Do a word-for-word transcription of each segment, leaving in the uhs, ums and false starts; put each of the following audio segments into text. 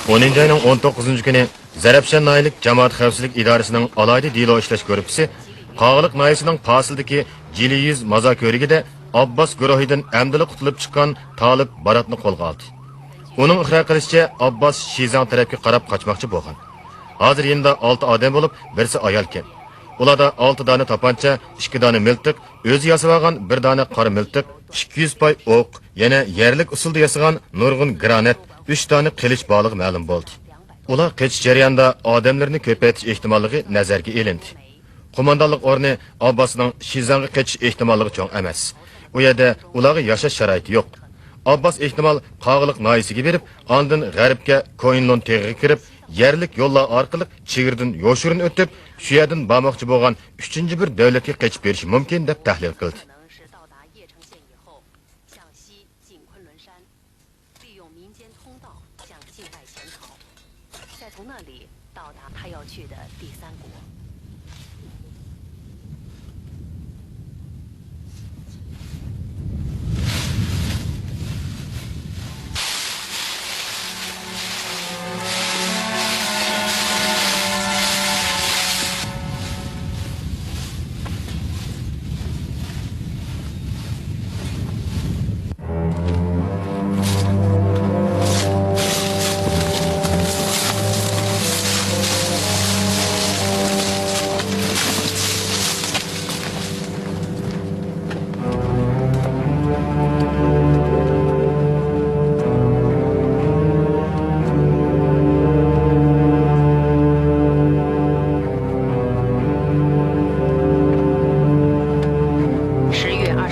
ئونىنچى ئاينىڭ ئون توققۇزىنچى كۈنى زەرەپشان ناھىيەلىك جامائەت خەۋپسىزلىك ئىدارىسىنىڭ ئالاھىدە دېلو ئىشلەش گۇرۇپپىسى قاغىلىق ناھىيەسىنىڭ پاسىلدىكى جىلى يۈز مازار كۆۋرۈكىدە ئابباس گۇرۇھىدىن ئەمدىلا قۇتۇلۇپ چىققان تالىپ باراتنى قولغا ئالدى. ئۇنىڭ ئىقرار قىلىشىچە، ئابباس شىزاڭ تەرەپكە قاراپ قاچماقچى بولغان. ھازىر يېنىدا ئالتە ئادەم بولۇپ، بىرسى ئايالكەن. ئۇلاردا ئالتە دانە تاپانچا، ئىككى دانە مىلتىق، ئۆزى ياسىۋالغان بىر دانە قارا مىلتىق، ئىككى يۈز پاي ئوق، يەنە يەرلىك ئۇسۇلدا ياسىغان نۇرغۇن گرانات، ئۈچ دانە قىلىچ بارلىقى مەلۇم بولدى. ئۇلار قېچىش جەريانىدا ئادەملىرىنى كۆپەيتىش ئېھتىماللىقى نەزەرگە ئېلىندى. قوماندانلىق ئورنى ئابباسنىڭ شىزاڭغا قېچىش ئېھتىماللىقى چوڭ ئەمەس. ئۇ يەردە ئۇلارغا ياشاش شارائىتى يوق. ئابباس ئېھتىمال قاغىلىق ناھىيەسىگە بېرىپ، ئاندىن غەربكە كوينلون تېغىغا كىرىپ، يەرلىك يوللار ئارقىلىق چېگرىدىن يوشۇرۇن ئۆتۈپ، شۇ يەردىن بارماقچى بولغان ئۈچىنچى بىر دۆلەتكە قېچىپ بېرىشى مۇمكىن، دەپ تەھلىل قىلدى. 利用民间通道向境外潜逃，再从那里到达他要去的第三国。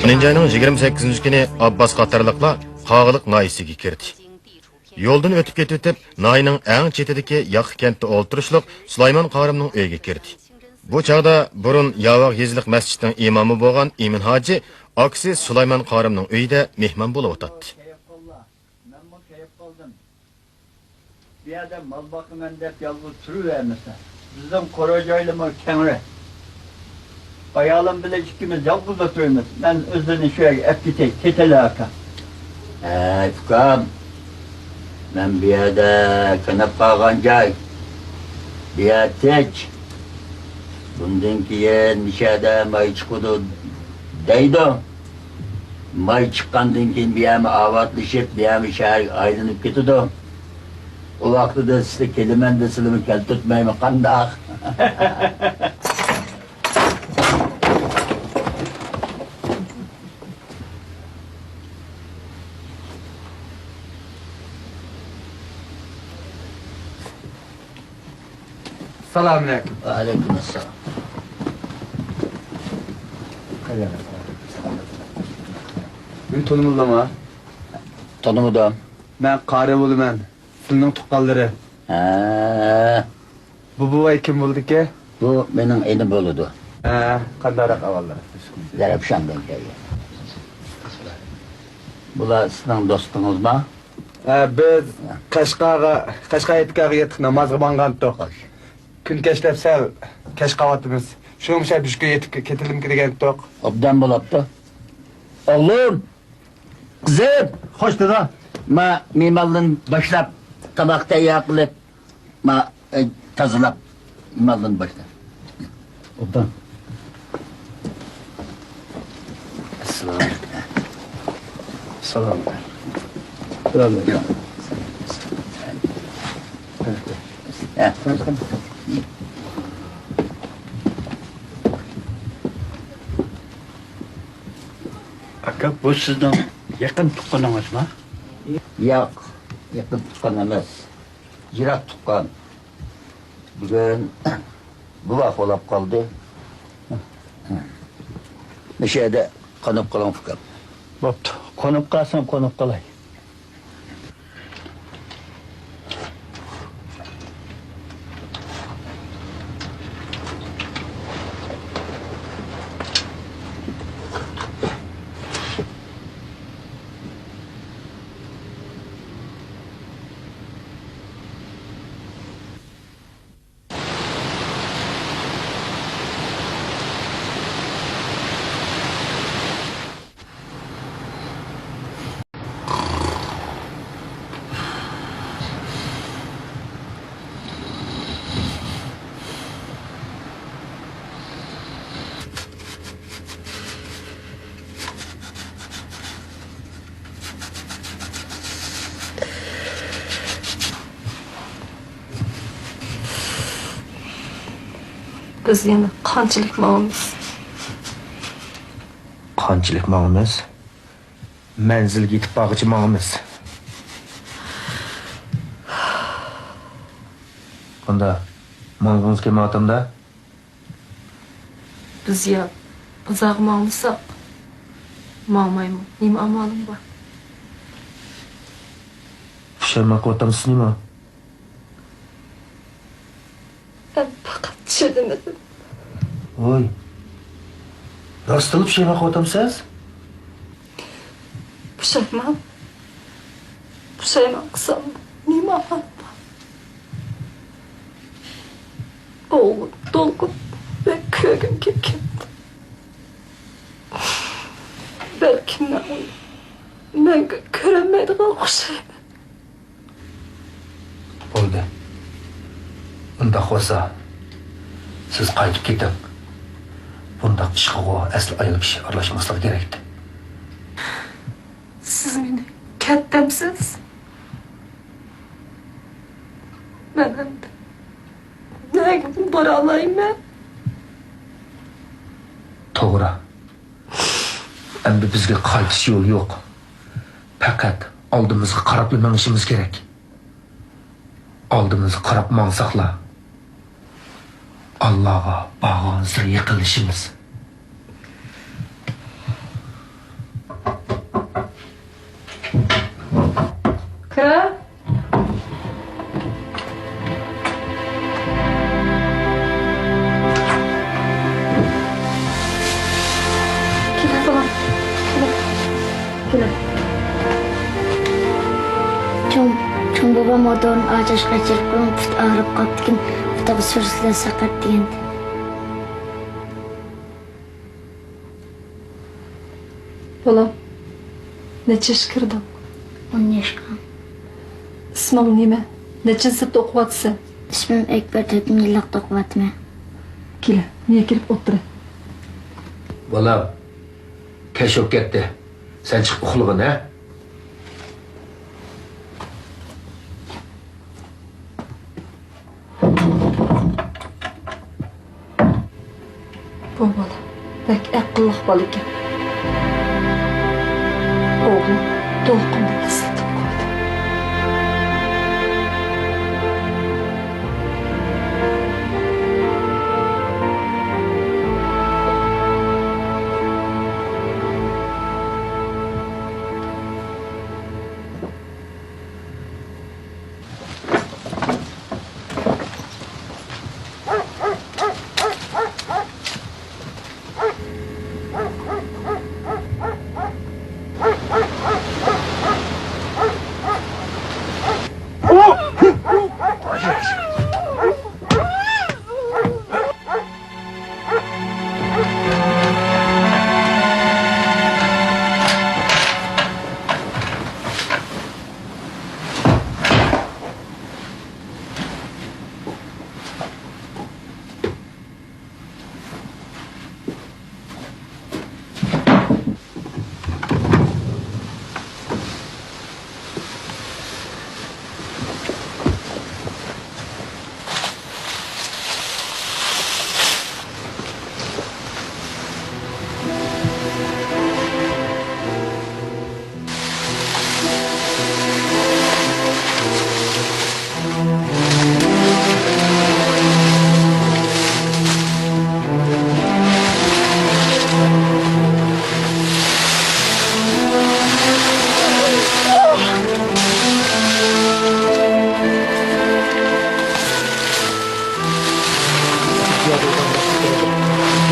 ئونىنچى ئاينىڭ يىگىرمە سەككىزىنچى كۈنى ئابباس قاتارلىقلار قاغىلىق ناھىيەسىگە كىردى. يولدىن ئۆتۈپ كېتىۋېتىپ، ناھىيەنىڭ ئەڭ چېتىدىكى ياقا كەنتتە ئولتۇرۇشلۇق سۇلايمان قارىمنىڭ ئۆيىگە كىردى. بۇ چاغدا بۇرۇن ياۋاق يېزىلىق مەسچىتنىڭ ئىمامى بولغان ئىمىن ھاجى ئاكىسى سۇلايمان قارىمنىڭ ئۆيىدە مېھمان بولۇۋاتاتتى. مەنمۇ كېلىپ قالدىم. بۇ يەردە مال باقىمەن دەپ يالغۇز تۇرۇۋەرمىسە. بىزنىڭ قورۇ جايلىرىمۇ كەڭرى. ئايالىم بىلەن ئىككىمىز يالغۇزلا تۇرىمىز. مەن ئۆزلىرىنى شۇ يەرگە ئەپ كېتەي. كېتەلە، ئاكا. ھەي، ئۇكام. مەن بۇ يەردە قېنىپ قالغان جاي. بۇ يەر تىنچ. بۇندىن كېيىن مۇشۇ يەردە ماي چىقىدۇ دەيدۇ. ماي چىققاندىن كېيىن بۇ يەرمۇ ئاۋاتلىشىپ، بۇ يەرمۇ شەھەرگە ئايلىنىپ كېتىدۇ. ئۇ ۋاقتىدا سىلەر كېلىمەن دېسىلىمۇ كەلتۈرتمەيمەن، قانداق؟ سالامۇئەلەيكۇم. ۋەئەلەيكۇم ئەسسالام. مېنى تونۇمىدىڭلارمۇ؟ تونۇمىدىم. مەن قارى بولىمەن. سىلىنىڭ تۇغقانلىرى. ھە. بۇ بوۋاي كىم بولىدىكى؟ بۇ مېنىڭ ئىنىم بولىدۇ. ھە، قانداقراق ئەھۋاللار؟ زەرەپشاندىن كەلگەن. بۇلار سىزنىڭ دوستىڭىزمۇ؟ ھە، بىز قەشقەرگە، قەشقەر ئېتىكىگە يېتىپ نامازغا ماڭغانتۇق. خوش. كۈن كەچلەپ سەل كەچ قاۋاتىمىز. شۇڭا مۇشۇ بۈشكە يېتىپ كېتىلىمىكى دېگەنتۇق. ئوبدان بولاپتۇ. ئوغلۇم، قىزىم! خوش، دادا. ما مېھمانلارنى باشلاپ، تاماق تەييار قىلىپ، ما، ئە، تازىلاپ، مېھمانلارنى باشلاپ. ئوبدان. ئەسسالامۇ ئەلەيكۇم. سالام. سالام. ھە. ئاكا، بۇ سىزنىڭ يېقىن تۇغقىنىڭىزمۇ؟ ياق، يېقىن تۇغقان ئەمەس. يىراق تۇغقان. بۈگۈن بوۋاق بولاپ قالدى. مۇشۇ يەردە قونۇپ قېلىڭ، ئۇكام. بوپتۇ، قونۇپ قالسام قونۇپ قالاي. بىز يەنە قانچىلىك ماڭىمىز؟ قانچىلىك ماڭىمىز؟ مەنزىلگە يېتىپ بارغىچە ماڭىمىز. قانداق؟ ماڭغۇڭىز كەلمەيۋاتامدا؟ بىز يا بازارغا ماڭمىساق، ماڭمايمۇ نېمە ئامالىم بار؟ پۇشايمان قىلىۋاتامسىز نېمە؟ مەن پەقەت چىدىمىدىم. ۋاي، راستلا پۇشايمان قىلىۋاتامسىز؟ پۇشايمان؟ پۇشايمان قىلسام نېمە ئامال بار؟ ئوغلۇم دولقۇن بەك كۆرگۈم كېلىپ كەتتى. بەلكىم مەن ئۇنى مەڭگۈ كۆرەلمەيدىغان ئوخشايمەن. بولدى. ئۇنداق بولسا، سىز قايتىپ كېتىڭ. بۇنداق ئىشقىغۇ ئەسلى ئايال كىشى ئارىلاشماسلىقى كېرەكتى. سىز مېنى كەت دەمسىز؟ مەن ئەمدى نەگە بارالايمەن؟ توغرا. ئەمدى بىزگە قايتىش يولى يوق. پەقەت ئالدىمىزغا قاراپلا مېڭىشىمىز كېرەك. ئالدىمىزغا قاراپ ماڭساقلا، ئاللاغا بارغانسېرى يېقىنلىشىمىز. كىرە. كېلە، بالام. كېلە. كېلە. چوڭ، چوڭ بوۋام موتورنى ئاچاشقا چىقىپ، پۇت ئاغرىپ قاپتىكەن، پۇتىغا سۈرسىلە ساقات دېگەنتى. بالام، نەچچە ياشقا كىردىڭ؟ ئون ياشقا. ئىسمىڭ نېمە؟ نەچچىنچى سىنىپتا ئوقۇۋاتىسەن؟ ئىسمىم ئەكبەر، تۆتىنچى يىللىقتا ئوقۇۋاتىمەن. كېلە، مېنىڭ يېنىمغا كېلىپ ئولتۇر. بالام، كەچ بولۇپ كەتتى. سەن چىقىپ ئۇخلىغىن، ھە؟ بۇ بالا بەك ئەقىللىق بالا ئىكەن. ئوغلۇم دولقۇننى ئەسلىتىپ قويدى.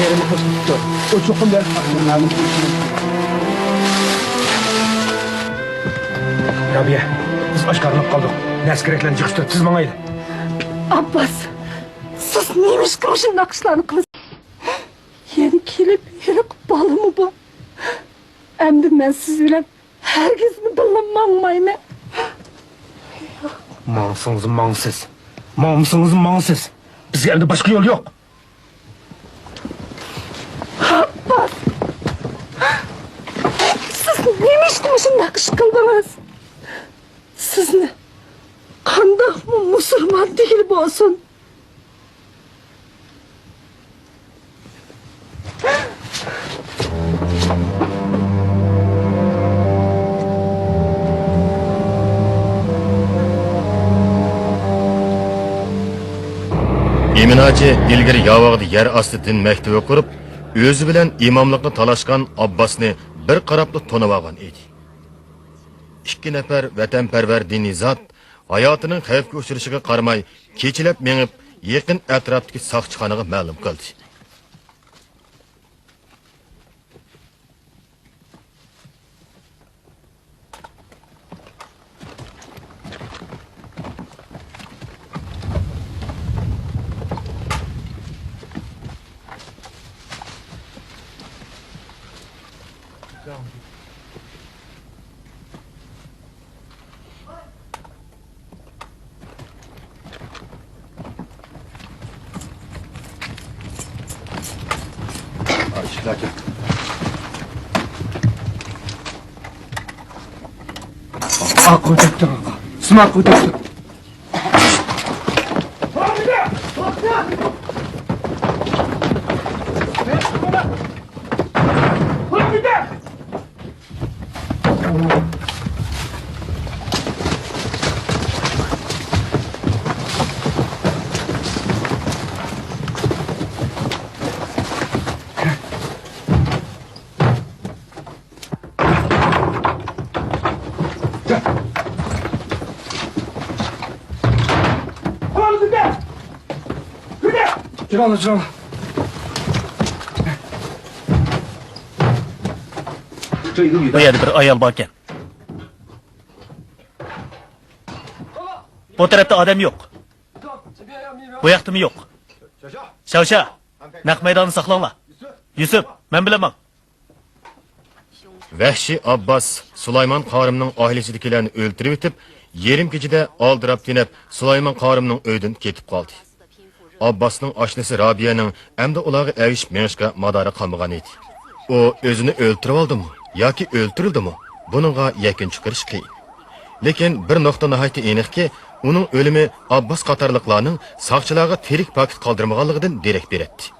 يېرىمى قىزىتىپتۇ. ئۇ چوقۇم بېرىپ باقسۇن. رابىيە، بىز ئاشكارىلىنىپ قالدۇق. نەرسە-كېرەكلەرنى يىغىشتۇرۇپ، تېز ماڭايلى. ئابباس، سىز نېمىشقا مۇشۇنداق ئىشلارنى قىلىسىز؟ يەنە كېلىپ ھېلىقى بالىمۇ بار. ئەمدى مەن سىز بىلەن ھەرگىزمۇ بىللە ماڭمايمەن. ماڭسىڭىز ماڭىسىز، ماڭمىسىڭىز ماڭىسىز. بىزگە ئەمدى باشقا يول يوق. ئابباس! سىز نېمىشقا مۇشۇنداق ئىش قىلدىڭىز؟ سىزنى قانداقمۇ مۇسۇلمان دېگىلى بولسۇن؟ مۆمىن ھاجى ئىلگىرى ياۋاغدا يەر ئاستى دىن مەكتىۋى قۇرۇپ، ئۆزى بىلەن ئىماملىقنى تالاشقان ئابباسنى بىر قاراپلا تونۇۋالغان ئىدى. ئىككى نەپەر ۋەتەنپەرۋەر دىنىي زات ھاياتىنىڭ خەۋپكە ئۇچرىشىغا قارىماي، كېچىلەپ مېڭىپ، يېقىن ئەتراپتىكى ساقچىخانىغا مەلۇم قىلدى. ئاقۇ دەپتۇ، ئاقا. سىم ئاقۇ دەپتۇ. بۇ يەردە بىر ئايال باركەن. بۇ تەرەپتە ئادەم يوق. بۇ ياقتىمۇ يوق. شاۋشا، نەق مەيداندا ساقلاڭلار. يۈسۈپ، مەن بىلەن ماڭ. ۋەھشىي ئابباس سۇلايمان قارىمنىڭ ئائىلىسىدىكىلەرنى ئۆلتۈرۈۋېتىپ، يېرىم كېچىدە ئالدىراپ تېنەپ، سۇلايمان قارىمنىڭ ئۆيىدىن كېتىپ قالدى. ئابباسنىڭ ئاشنىسى رابىيەنىڭ ئەمدى ئۇلارغا ئەگىشىپ مېڭىشقا مادارى قالمىغان ئىدى. ئۇ ئۆزىنى ئۆلتۈرۈۋالدىمۇ ياكى ئۆلتۈرۈلدىمۇ، بۇنىڭغا يەكۈن چىقىرىش قىيىن. لېكىن بىر نۇقتا ناھايىتى ئېنىقكى، ئۇنىڭ ئۆلۈمى ئابباس قاتارلىقلارنىڭ ساقچىلارغا تىرىك پاكىت قالدۇرمىغانلىقىدىن دېرەك بېرەتتى.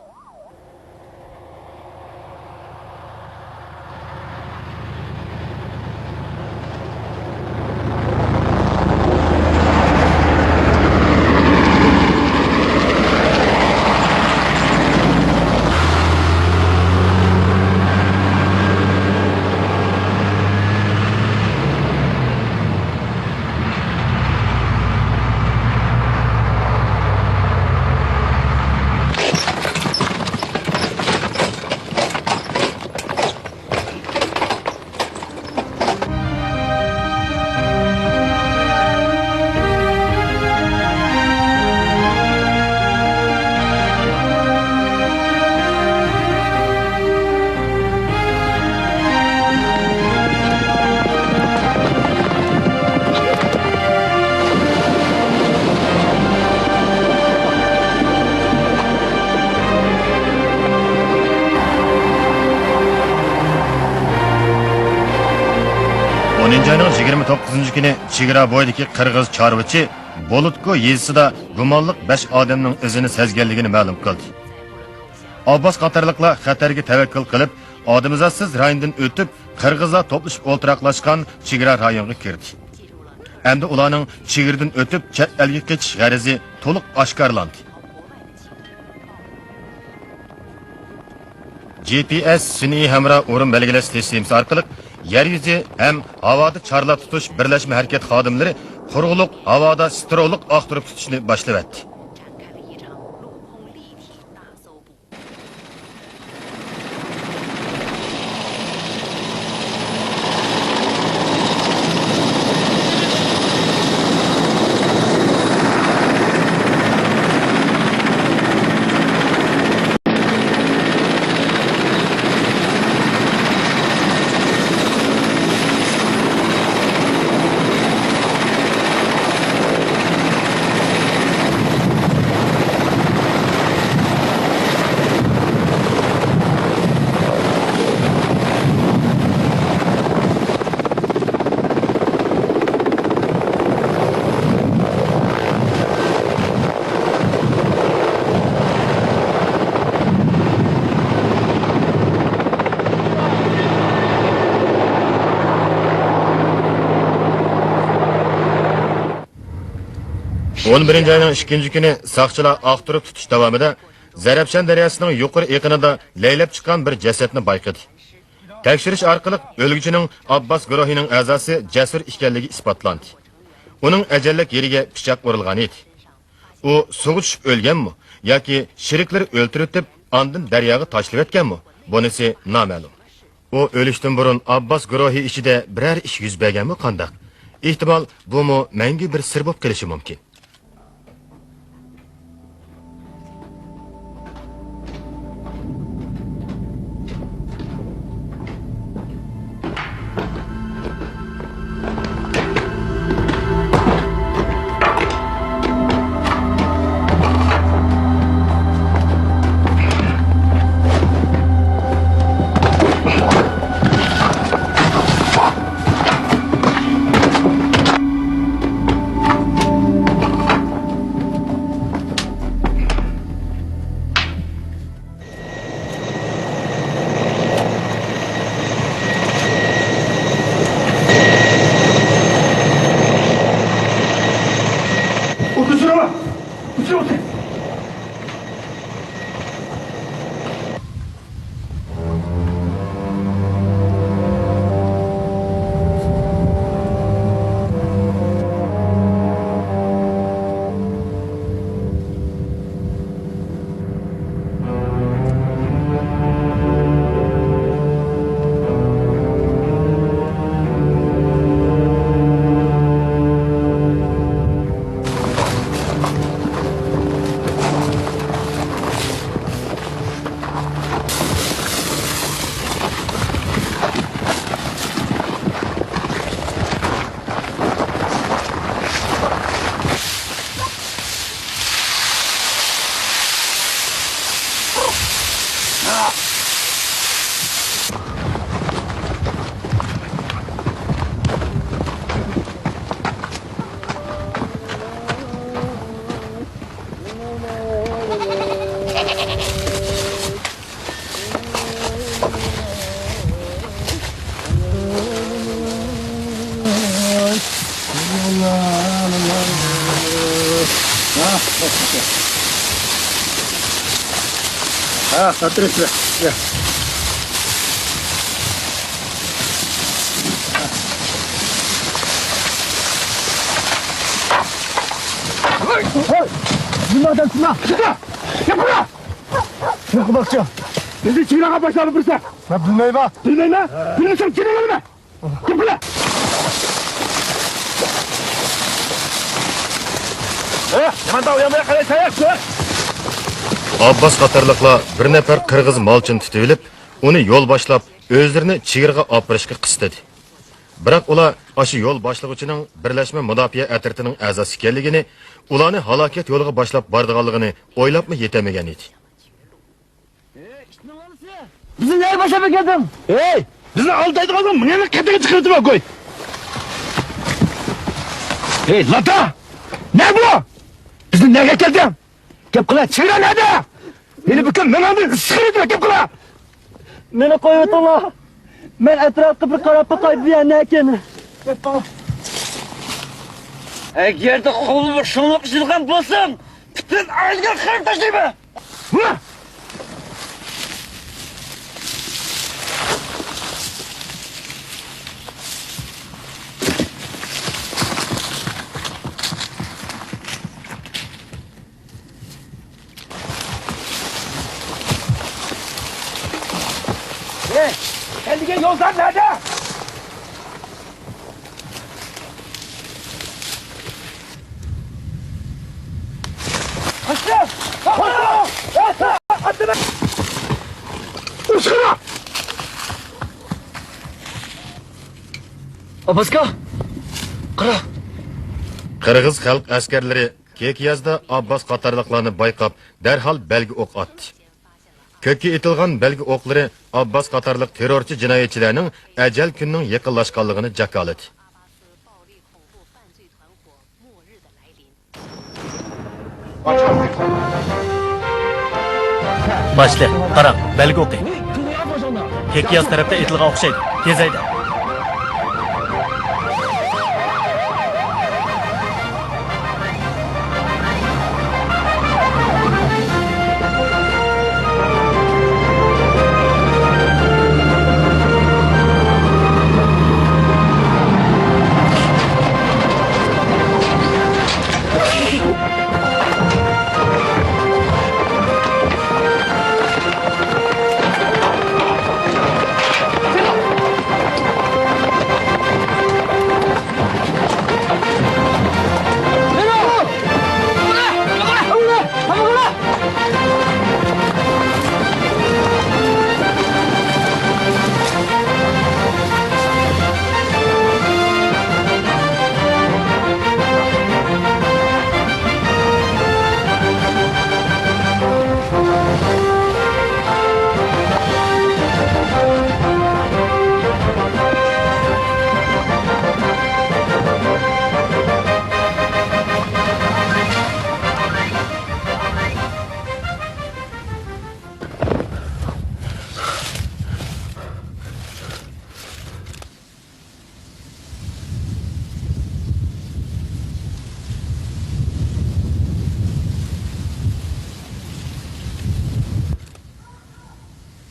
ئونىنچى ئاينىڭ يىگىرمە توققۇزىنچى كۈنى چېگرا بويىدىكى قىرغىز چارۋىچى بولۇتكو يېزىسىدا گۇمانلىق بەش ئادەمنىڭ ئىزىنى سەزگەنلىكىنى مەلۇم قىلدى. ئابباس قاتارلىقلار خەتەرگە تەۋەككۈل قىلىپ، ئادىمىزاتسىز رايوندىن ئۆتۈپ، قىرغىزلار توپلىشىپ ئولتۇراقلاشقان چېگرا رايونىغا كىردى. ئەمدى ئۇلارنىڭ چېگرىدىن ئۆتۈپ چەت ئەلگە قېچىش غەرىزى تولۇق ئاشكارىلاندى. جي پى ئېس سۈنئىي ھەمراھ ئورۇن بەلگىلەش سىستېمىسى ئارقىلىق يەر يۈزى ھەم ھاۋادا چارلا تۇتۇش بىرلەشمە ھەرىكەت خادىملىرى قۇرۇقلۇق ھاۋادا سترولۇق ئاختۇرۇپ تۇتۇشنى باشلىۋەتتى. ئون بىرىنچى ئاينىڭ ئىككىنچى كۈنى ساقچىلار ئاختۇرۇپ تۇتۇش داۋامىدا زەرەپشان دەرياسىنىڭ يۇقىرى ئېقىنىدا لەيلەپ چىققان بىر جەسەتنى بايقىدى. تەكشۈرۈش ئارقىلىق ئۆلگۈچىنىڭ ئابباس گۇرۇھىنىڭ ئەزاسى جەسۇر ئىكەنلىكى ئىسپاتلاندى. ئۇنىڭ ئەجەللىك يېرىگە پىچاق ئۇرۇلغان ئىدى. ئۇ سۇغا چۈشۈپ ئۆلگەنمۇ ياكى شېرىكلىرى ئۆلتۈرۈۋېتىپ، ئاندىن دەرياغا تاشلىۋەتكەنمۇ؟ بۇنىسى نامەلۇم. ئۇ ئۆلۈشتىن بۇرۇن ئابباس گۇرۇھى ئىچىدە بىرەر ئىش يۈز بەرگەنمۇ قانداق؟ ئېھتىمال، بۇمۇ مەڭگۈ بىر سىر بولۇپ قېلىشى مۇمكىن. ھە، خاتىرىسى. ھەي! نېمە ئادەمسىز؟ چىقىڭ! ياپىڭ! ياپىڭ! بىزنى چېگراغا باشلاپ بىرسە! مەن بىلمەيمەن. بىلمەيمەن؟ بىلمىسەڭ چېگراغا نېمە؟ ياپىڭ! ئابباس قاتارلىقلار بىر نەپەر قىرغىز مالچىنى تۇتۇۋېلىپ، ئۇنى يول باشلاپ، ئۆزلىرىنى چېگراغا ئاپىرىشقا قىستىدى. بىراق ئۇلار ئاشۇ يول باشلىغۇچىنىڭ بىرلەشمە مۇداپىئە ئەترىتىنىڭ ئەزاسى ئىكەنلىكىنى، ئۇلارنى ھالاكەت يولىغا باشلاپ بارىدىغانلىقىنى ئويلاپمۇ يېتەلمىگەن ئىدى. بىزنى نەگە باشلاپ ئەكەلدىڭ؟ ھەي، بىزنى ئالدايدىغانلار مېنى قېتىگە چىقىرىۋېتىپ قوي. ھەي، لاتا! نە بۇ؟ بىزنى نەگە ئەكەلدىڭ؟ گەپ قىلە، چېگرا نەدە؟ ھېلى بۇ كۈن مېڭەمدىن ئىسسىق ئىدى، گەپ قىلە! مېنى قويۇۋېتىڭلار. مەن ئەتراپقا بىر قاراپ باقاي، بۇ يەر نەكەن؟ ئەگەردە قولۇمغا شۇڭلۇق ئىشلىغان بولسام، پۈتۈن ئائىلىگە خەۋپ تاشلايمەن. ھەي، كەلگەن يولدار نەدە؟ ئابباسكا، قارا! قىرغىز خەلق ئەسكەرلىرى كېكىيازدا ئابباس قاتارلىقلارنى بايقاپ، دەرھال بەلگە ئوق ئاتتى. كۆككە ئېتىلغان بەلگە ئوقلىرى ئابباس قاتارلىق تېررورچى جىنايەتچىلەرنىڭ ئەجەل كۈنىنىڭ يېقىنلاشقانلىقىنى جاكارلىدى. باشلىق، قاراڭ، بەلگە ئوقى. كېكىياز تەرەپتە ئېتىلغان ئوخشايدۇ. تېز ھەيدە.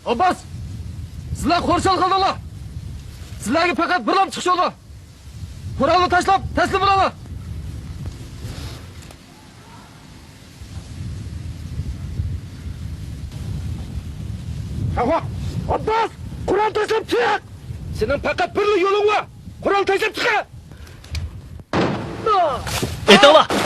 ئابباس! سىلەر خورشال قىلدىڭلار! سىلەرگە پەقەت بىرلا چىقىش يولى بار! قورالنى تاشلاپ، تەسلىم بولۇڭلار! ئابباس! قورال تاشلاپ چىق! سېنىڭ پەقەت بىرلا يولۇڭ بار! قورال تاشلاپ چىق! ئېتىڭلار!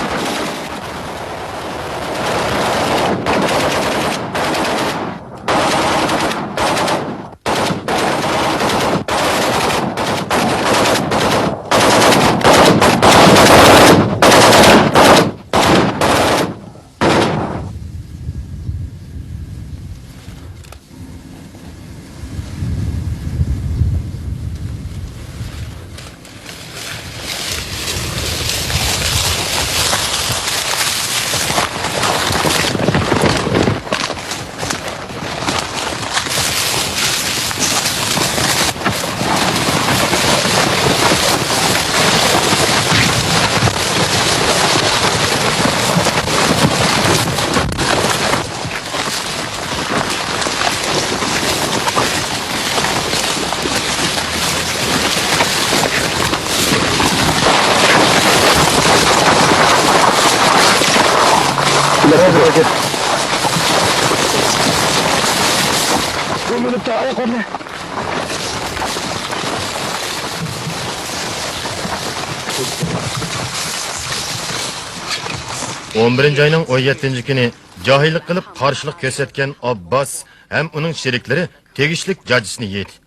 ئون بىرىنچى ئاينىڭ ئون يەتتىنچى كۈنى جاھىللىق قىلىپ قارشىلىق كۆرسەتكەن ئابباس ھەم ئۇنىڭ شېرىكلىرى تېگىشلىك جاجىسىنى يېدى.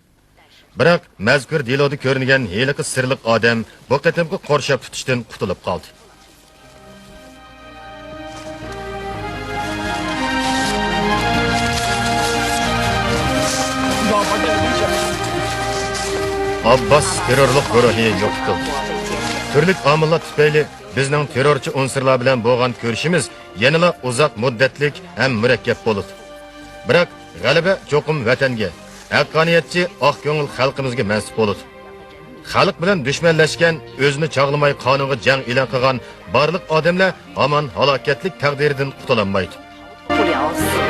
بىراق مەزكۇر دېلودا كۆرۈنگەن ھېلىقى سىرلىق ئادەم بۇ قېتىمقى قورشاپ تۇتۇشتىن قۇتۇلۇپ قالدى. ئابباس تېررورلۇق گۇرۇھى يوقىتىلدى. تۈرلۈك ئامىللار تۈپەيلى بىزنىڭ تېررورچى ئۇنسۇرلار بىلەن بولغان كۆرۈشىمىز يەنىلا ئۇزاق مۇددەتلىك ھەم مۇرەككەپ بولىدۇ. بىراق، غەلىبە چوقۇم ۋەتەنگە، ھەققانىيەتچى ئاق كۆڭۈل خەلقىمىزگە مەنسۇپ بولىدۇ. خەلق بىلەن دۈشمەنلەشكەن، ئۆزىنى چاغلىماي قانۇنغا جەڭ ئېلان قىلغان بارلىق ئادەملەر ھامان ھالاكەتلىك تەقدىرىدىن قۇتۇلالمايدۇ. 不了死